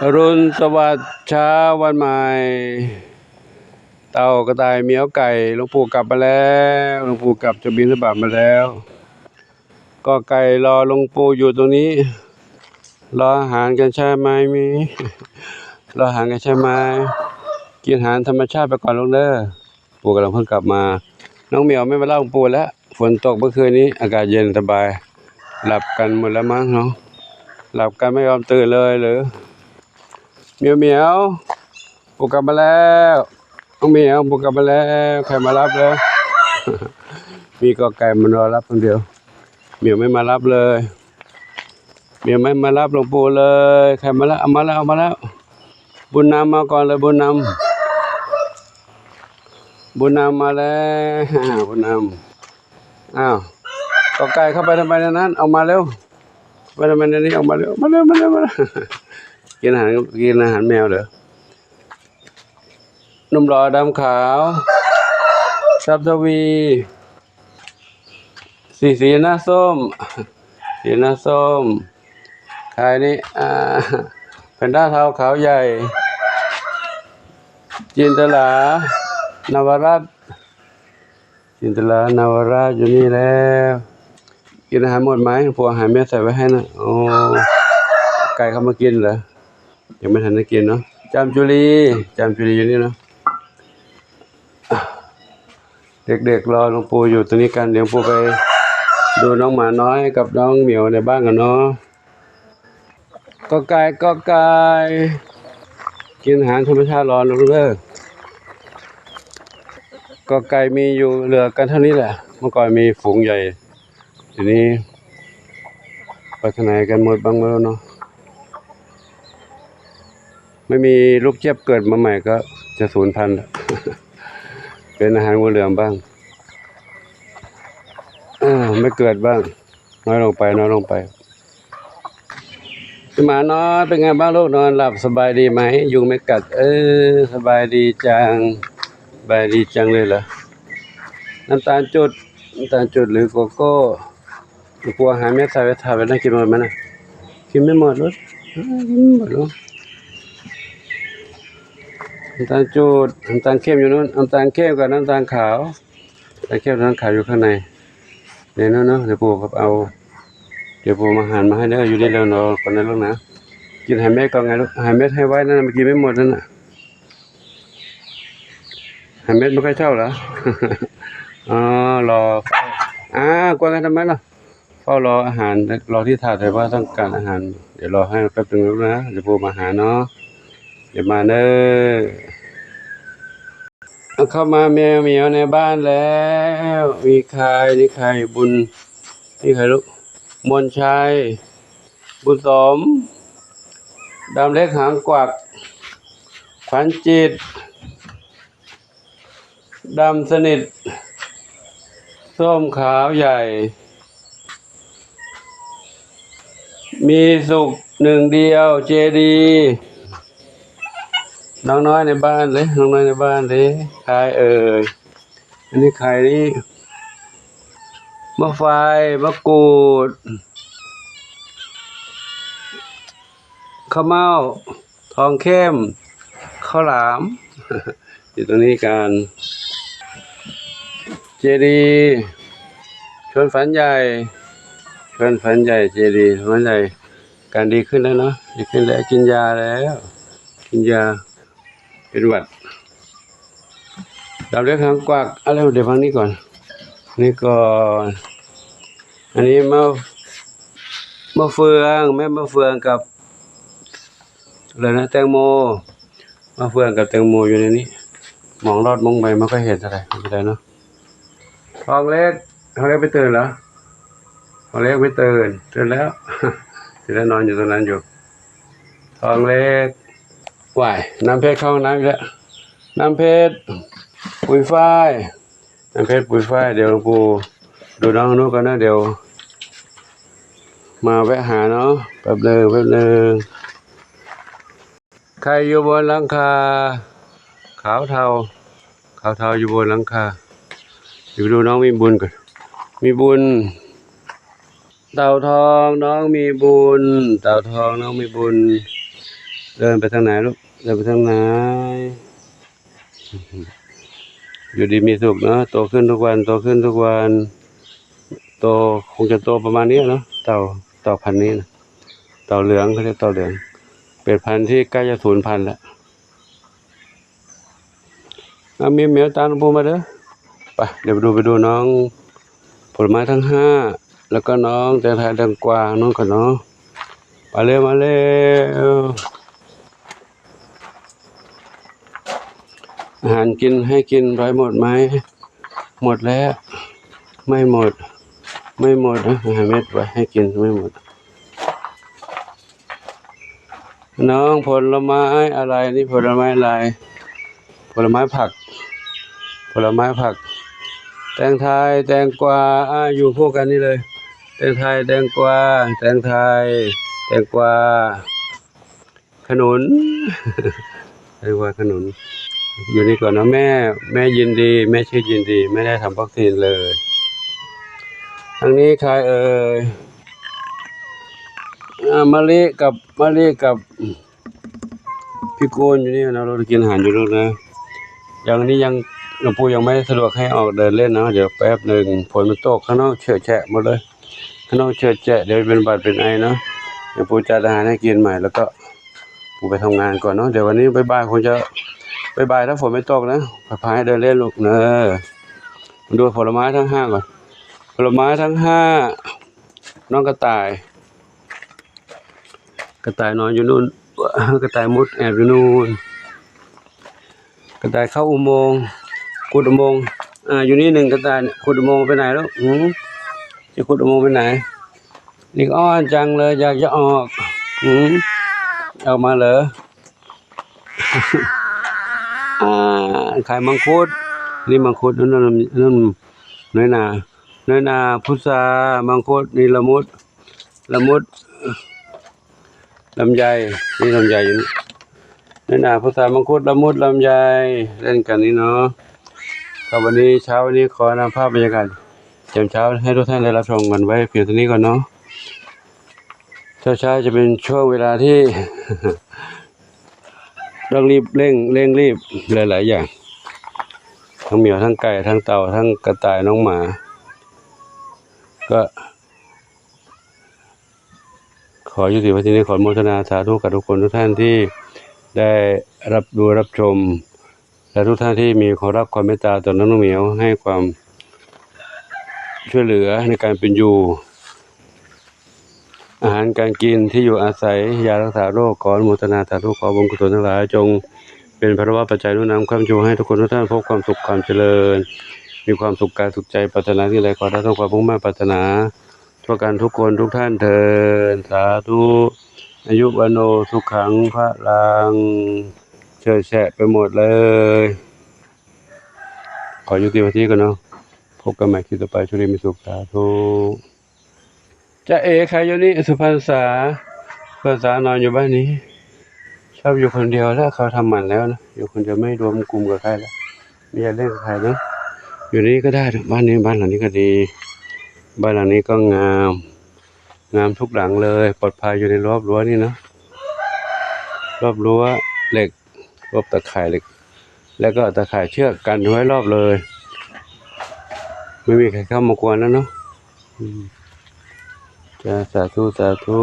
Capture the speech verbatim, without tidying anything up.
อรุณสวัสดิ์เช้าวันใหม่ เต่ากระต่ายเหมียวไก่ หลวงปู่กลับมาแล้ว หลวงปู่กลับจากบิณฑบาตมาแล้ว ก็ไก่รอหลวงปู่อยู่ตรงนี้ รออาหารกันใช่ไหมมี รออาหารกันใช่ไหม กินอาหารธรรมชาติไปก่อนลูกเด้อ ปู่กำลังเพิ่งกลับมา น้องเหมียวไม่มาเล่าหลวงปู่แล้ว ฝนตกเมื่อคืนนี้ อากาศเย็นสบาย หลับกันหมดแล้วมั้งเนาะ หลับกันไม่ยอมตื่นเลยหรือ เหมียวเหมียว ปู่กลับมาแล้ว น้องเหมียว ปู่กลับมาแล้ว ใครมารับแล้ว มีกอไก่มารอรับคนเดียว เหมียวไม่มารับเลย เหมียวไม่มารับหลวงปู่เลย ใครมาแล้ว เอามาแล้ว เอามาแล้ว บุญนำมาก่อนเลย บุญนำ บุญนำมาแล้ว บุญนำ อ้าว กอไก่เข้าไปทำไมในนั้น ออกมาเร็ว ไปทำไมในนี้ ออกมาเร็ว มาเร็ว มาเร็ว มาเร็ว กินอาหาร กินอาหารแมวเหรอ หนุ่มหล่อดำขาว ทรัพย์ทวี สี สีหน้าส้ม สีหน้าส้ม ใครนี่ อ่า แพนด้าเทาขาวใหญ่ จินตลา นวรัตน์ จินตลา นวราชอยู่นี่แล้ว กินอาหารหมดไหม พวกอาหารเม็ดใส่ไว้ให้นะ โอ้ ไก่เข้ามากินเหรอ ยังไม่ทันได้กินเนาะ จามจุลี จามจุลีอยู่นี่เนาะ เด็กๆรอหลวงปู่อยู่ตรงนี้กัน เดี๋ยวหลวงปู่ไปดูน้องหมาน้อยกับน้องเหมียวในบ้านกันเนาะ กอไก่ กอไก่ กินอาหารธรรมชาติรอนะลูกเด้อ กอไก่มีอยู่เหลือกันเท่านี้แหละ เมื่อก่อนมีฝูงใหญ่ ทีนี้ไปทางไหนกันหมดบ้างไม่รู้เนาะ ไม่มีลูกเจี๊ยบเกิดมาใหม่ก็จะสูญพันธุ์ละ เป็นอาหารงูเหลือมบ้าง เออ ไม่เกิดบ้าง น้อยลงไป น้อยลงไป หมาน้อยเป็นไงบ้างลูก นอนหลับสบายดีไหม ยุงไม่กัด เออ สบายดีจัง สบายดีจังเลยเหรอ น้ำตาลจุด น้ำตาลจุดหรือโกโก้ กลัวหาเม็ดใส่ไปทาไปนั่งกินหมดไหมนะ กินไม่หมดลูก เออ กินไม่หมดลูก น้ำตาลจุด น้ำตาลเข้มอยู่นู้น น้ำตาลเข้มกับน้ำตาลขาว น้ำตาลเข้ม น้ำตาลขาวอยู่ข้างใน ในนู้นเนาะ เดี๋ยวปู่เอา เดี๋ยวปู่มาหั่นมาให้เด้อ อยู่นี่แล้วเนาะ ก่อนนะลูกนะ กินหาเม็ดก่อนไงลูก หาเม็ดให้ไว้นั่นน่ะ มันกินไม่หมดนั่นน่ะ หาเม็ดไม่ค่อยชอบเหรอ อ๋อ รอ อ่า กวนกันทำไมล่ะ เฝ้ารออาหาร รอที่ถาด แต่ว่าต้องการอาหาร เดี๋ยวรอให้แป๊บนึงนะ เดี๋ยวปู่มาหาเนาะ เดี๋ยวมาเด้อ เอาเข้ามาแมวเหมียวในบ้านแล้ว มีใคร นี่ใคร บุญ นี่ใครลูก มนชัย บุญสม ดำเล็กหางกวัก ขวัญจิต ดำสนิท ส้มขาวใหญ่ มีสุขหนึ่งเดียว เจดีย์ น้องน้อยในบ้านเลย น้องน้อยในบ้านเลย ใครเอ่ย อันนี้ใครนี่ มะไฟ มะกรูด ข้าวเม่า ทองเข้ม ข้าวหลาม อยู่ตรงนี้กัน เจดีย์ ชวนฝันใหญ่ ชวนฝันใหญ่ เจดีย์ ฝันใหญ่ การดีขึ้นแล้วเนาะ ดีขึ้นแล้ว กินยาแล้ว กินยา เป็นหวัด ดำเล็กหางกวัก อะไร เดี๋ยวฟังนี้ก่อน นี่ก่อน อันนี้มะ มะเฟือง แม่มะเฟืองกับ อะไรนะ แตงโม มะเฟืองกับแตงโมอยู่ในนี้ มองลอดมุ้งไปไม่ค่อยเห็นเท่าไหร่ ไม่เป็นไรเนาะ ทองเล็ก ทองเล็กไปตื่นเหรอ ทองเล็กไปตื่น ตื่นแล้ว ตื่นแล้ว นอนอยู่ตรงนั้นอยู่ ทองเล็ก ว่าย น้ำเพชรเข้าห้องน้ำอีกแล้ว น้ำเพชร ปุยฝ้าย น้ำเพชร ปุยฝ้าย เดี๋ยวหลวงปู่ดูน้องนุกก่อนนะ เดี๋ยว มาแวะหาเนาะ แป๊บหนึ่ง แป๊บหนึ่ง ใครอยู่บนหลังคา ขาวเทา ขาวเทาอยู่บนหลังคา อยู่ดูน้องมีบุญก่อน มีบุญ เต่าทองน้องมีบุญ เต่าทองน้องมีบุญ เดินไปทางไหนลูก เดินไปทางไหน อยู่ดีมีสุขเนาะ โตขึ้นทุกวัน โตขึ้นทุกวัน โต คงจะโตประมาณนี้เนาะ เต่า เต่าพันธุ์นี้นะ เต่าเหลือง เขาเรียกเต่าเหลือง เป็นพันธุ์ที่ใกล้จะสูญพันธุ์แล้ว เอามีเหมียวตามหลวงปู่มาเด้อ ไป เดี๋ยวไปดู ไปดูน้องผลไม้ทั้งห้า แล้วก็น้องแตงไทยแตงกวา น้องก่อนเนาะ มาเร็ว มาเร็ว อาหารกินให้กินไปหมดไหม หมดแล้ว ไม่หมด ไม่หมดนะ อาหารเม็ดไว้ให้กินไม่หมด น้องผลไม้อะไรนี่ ผลไม้อะไร ผลไม้ผัก ผลไม้ผัก แตงไทย แตงกวา อ่า อยู่คู่กันนี่เลย แตงไทย แตงกวา แตงไทย แตงกวา ขนุน เรียกว่าขนุน อยู่นี่ก่อนนะแม่ แม่ยินดี แม่ชื่อยินดี ไม่ได้ทำวัคซีนเลย ทางนี้ใครเอ่ย อ่า มะลิกับ มะลิกับ พี่โกนอยู่นี่นะ เรากินอาหารอยู่ลูกนะ อย่างนี้ยัง หลวงปู่ยังไม่สะดวกให้ออกเดินเล่นนะ เดี๋ยวแป๊บหนึ่ง ฝนมันตกข้างนอกเฉอะแฉะหมดเลย ข้างนอกเฉอะแฉะ เดี๋ยวเป็นหวัดเป็นไอเนาะ เดี๋ยวปู่จัดอาหารให้กินใหม่ แล้วก็ปู่ไปทำงานก่อนเนาะ เดี๋ยววันนี้บ่ายๆ คงจะ บ่ายๆ ถ้าฝนไม่ตกนะ พาให้เดินเล่นลูกเนอะ ดูผลไม้ทั้งห้าก่อน ผลไม้ทั้งห้า น้องกระต่าย กระต่ายนอนอยู่นู่น กระต่ายมุดแอบอยู่นู่น กระต่ายเข้าอุโมงค์ ขุดอุโมงค์ อ่า อยู่นี่หนึ่งกระต่ายเนี่ย ขุดอุโมงค์ไปไหนแล้ว หืม จะขุดอุโมงค์ไปไหน นี่อ้อนจังเลย อยากจะออก หืม ออกมาเหรอ อ่า ขายมังคุด นี่มังคุด นั่น นั่น นั่น น้อยนา น้อยนา พุทรา มังคุด นี่ละมุด ละมุด ลำไย นี่ลำไยอยู่นี่ น้อยนา พุทรา มังคุด ละมุด ลำไย เล่นกันนี่เนาะ ครับ วันนี้ เช้าวันนี้ขอนำภาพบรรยากาศยามเช้าให้ทุกท่านได้รับชมกันไว้เพียงเท่านี้ก่อนเนาะ เช้าๆ จะเป็นช่วงเวลาที่ ต้องรีบเร่ง เร่งรีบหลายๆ อย่าง ทั้งเหมียว ทั้งไก่ ทั้งเต่า ทั้งกระต่าย น้องหมา ก็ ขอยุติไว้ที่นี่ ขออนุโมทนาสาธุกับทุกคนทุกท่านที่ได้รับดูรับชม และทุกท่านที่มีความรักความเมตตาต่อน้องเหมียว ให้ความช่วยเหลือในการเป็นอยู่ อาหารการกิน ที่อยู่อาศัย ยารักษาโรค ขออนุโมทนาสาธุ ขอบุญกุศลทั้งหลายจงเป็นพลวปัจจัยหนุนนำค้ำชูให้ทุกคนทุกท่านพบความสุขความเจริญ มีความสุขกายสุขใจ ปรารถนาสิ่งใดขอได้สมความมุ่งมั่นปรารถนา ทั่วกันทุกคนทุกท่านเทอญ สาธุ อายุวัณโณ สุขัง พลัง เฉอะแฉะไปหมดเลย ขอยุติไว้ที่นี่ก่อนเนาะ พบกันใหม่คลิปต่อไป โชคดีมีสุข สาธุ จ๊ะเอ๋ ใครอยู่นี่ สุพรรณษา สุพรรณษานอนอยู่บ้านนี้ ชอบอยู่คนเดียวแล้ว เขาทำหมันแล้วนะ อยู่คนเดียวไม่รวมกลุ่มกับใครแล้ว ไม่อยากเล่นกับใครเนาะ อยู่นี่ก็ได้นะ บ้านนี้ บ้านหลังนี้ก็ดี บ้านหลังนี้ก็งาม งามทุกหลังเลย ปลอดภัยอยู่ในรอบรั้วนี่นะ รอบรั้วเหล็ก รอบตะข่ายเหล็ก แล้วก็ตะข่ายเชือกกันไว้รอบเลย ไม่มีใครเข้ามากวนแล้วเนาะ อืม จ้า สาธุ สาธุ